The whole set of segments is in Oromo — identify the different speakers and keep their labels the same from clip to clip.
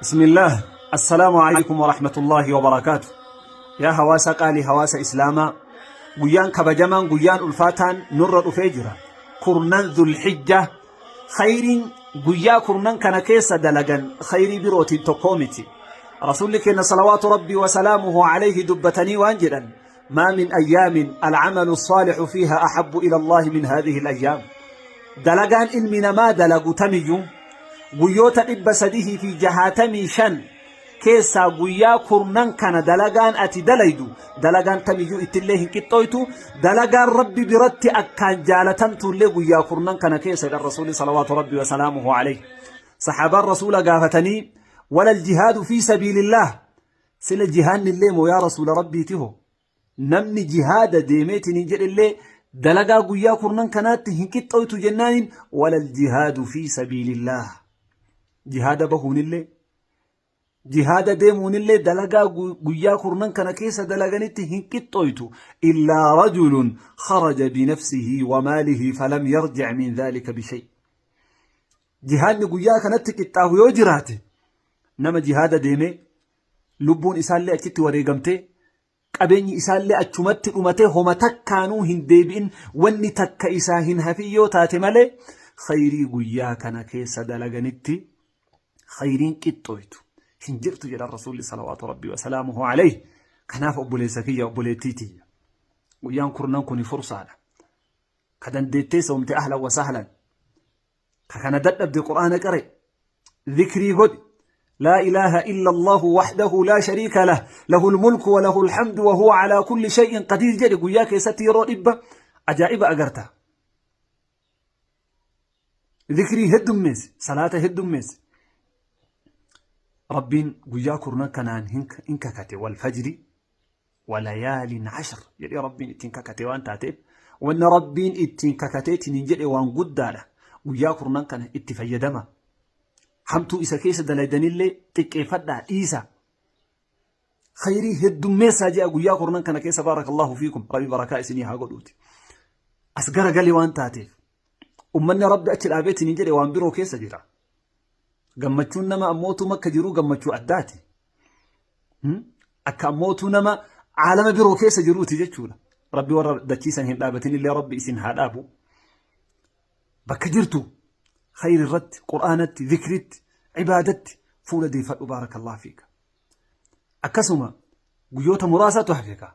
Speaker 1: Bismillaah Assalaamu alaikum warahmatullaahi wabarakaatu. Yaa hawaasa qaalii, hawaasa Islaamaa, guyyaan kabajamaan, guyyaan ulfaataan nurra dhufee jira. Kurnan Dhulhijja, khayriin guyyaa kurnan kana keessa dalagan khayrii birootiin tokkoo miti. Rasuulli keenya salawaatu rabbii wasalaamuhu alayhi dubbatanii waan jedhan: maa min ayyaamin alcamalu saalixu fiiha ahabbu ila Allaahi min haadhihi alayyaam. Dalagaan ilmi namaa dalagu tamiyyuu guyyoota 365 keessaa guyyaa kurnan kana dalagaan ati dalaydu dalagaan tamiyyuu ittillee hin qixxooytu, dalagaan Rabbi biratti akkaan jaalatamtuullee guyyaa kurnan kana keessa jedhan Rasuulli salawaatu rabbi wasalaamuhu alayhi. Saxaabaan Rasuula gaafatanii: wala aljihaadu fi sabiilillaah, sila jihaannillee moo yaa Rasuula Rabbiiti hoo, namni jihaada deemeetiin hin jedhellee dalagaa guyyaa kurnan kanaatti hin qixxooytu jennaaniin, wala aljihaadu fi sabiilillaah, jihaada bahuunillee, jihaada deemuunillee dalagaa guyyaa kurnan kana keessa dalaganitti hin qixxooytu, illaa rajulun kharaja binafsihi wa maalihi falam yarjic min dhalika bishay. Jihaadni guyyaa kanatti qixxaahu yoo jiraate, nama jihaada deemee lubbuun isaallee achitti wareegamtee, qabeenyi isaallee achumatti dhumatee, homa takkaanuu hin deebi'in, wanni takka isaa hin hafin yoo taate malee, khayrii guyyaa kana keessa dalaganitti khayriin qixxooytu hin jirtu jedhan Rasuulli salawaatu rabbii wasalaamuhu alayhi. Kanaaf obboleessa kiyya, obboleettii tiyya, guyyaan kurnan kuni fursaadha. Ka dandeettee soomte, ahlan wa sahlan. Ka kana dadhabde, Qur'aana qare, dhikrii godhi. Laa ilaaha illa Allahu wahdahu laa shariika lah, lahul mulku wa lahul hamdu wa huwa alaa kulli shay'in qadiir jedhi guyyaa keessatti yeroo 100, ajaa'iba agarta. Dhikrii heddummeessi, salaata heddummeessi. Rabbiin guyyaa kurnan kanaan hin kakate. Wal fajri walayaalin ashr jedhee Rabbiin ittiin kakate waan taateef, wanna Rabbiin ittiin kakateetiin hin jedhe waan guddaadha. Guyyaa kurnan kana itti fayyadama. Hamtuu isa keessa dalaydanillee xiqqeeffadhaa dhiisa. Khayrii heddummeessaa jedha guyyaa kurnan kana keessa. Baarakallahu fiikum, Rabbi barakaa isinii haa godhuuti. As garagalee waan taateef, ummanni Rabbi achi dhaabeetiin hin jedhe waan biroo keessa jira. Gammachuun nama ammootuu makka jiruu gammachuu addaati. Akka ammootuu nama caalama biroo keessa jiruuti jechuudha. Rabbi warra dachiisan hin dhaabatin illee Rabbi isin haa dhaabu. Bakka jirtu khayri irratti, Qur'aanatti, zikritti, ibaadatti fuula deeffadhu. Baarakallahu fiika. Akkasuma guyyoota muraasatu hafe kaa.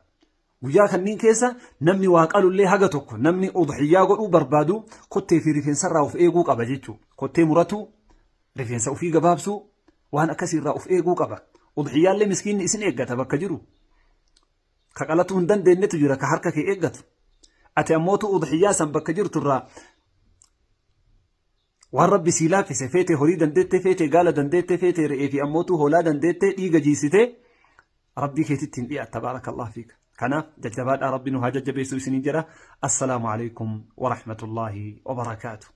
Speaker 1: Guyyaa kanneen keessa namni waa qalullee haga tokko, namni udhiyyaa godhuu barbaadu kottee fi rifeensarraa of eeguu qaba jechuudha. Kottee muratuu, rifeensa ofii gabaabsuu, waan akkasiirraa of eeguu qaba. Udhiyyaallee miskiinni isin eeggata bakka jiru. Ka qalatuu hin dandeenyetu jira ka harka kee eeggatu. Ati ammootu udhiyyaa san bakka jirturraa waan Rabbi sii laaffise, feetee horii dandeettee, feetee gaala dandeettee, feetee re'ee fi ammootuu hoolaa dandeettee, dhiiga jiisitee Rabbii keetitti hin dhiyaatta. Baarakallahu fiika. Kanaaf jajjabaadhaa, Rabbi nu haa jajjabeessu isiniin jedha. Assalaamu alaikum warahmatullaahi wabarakaatu.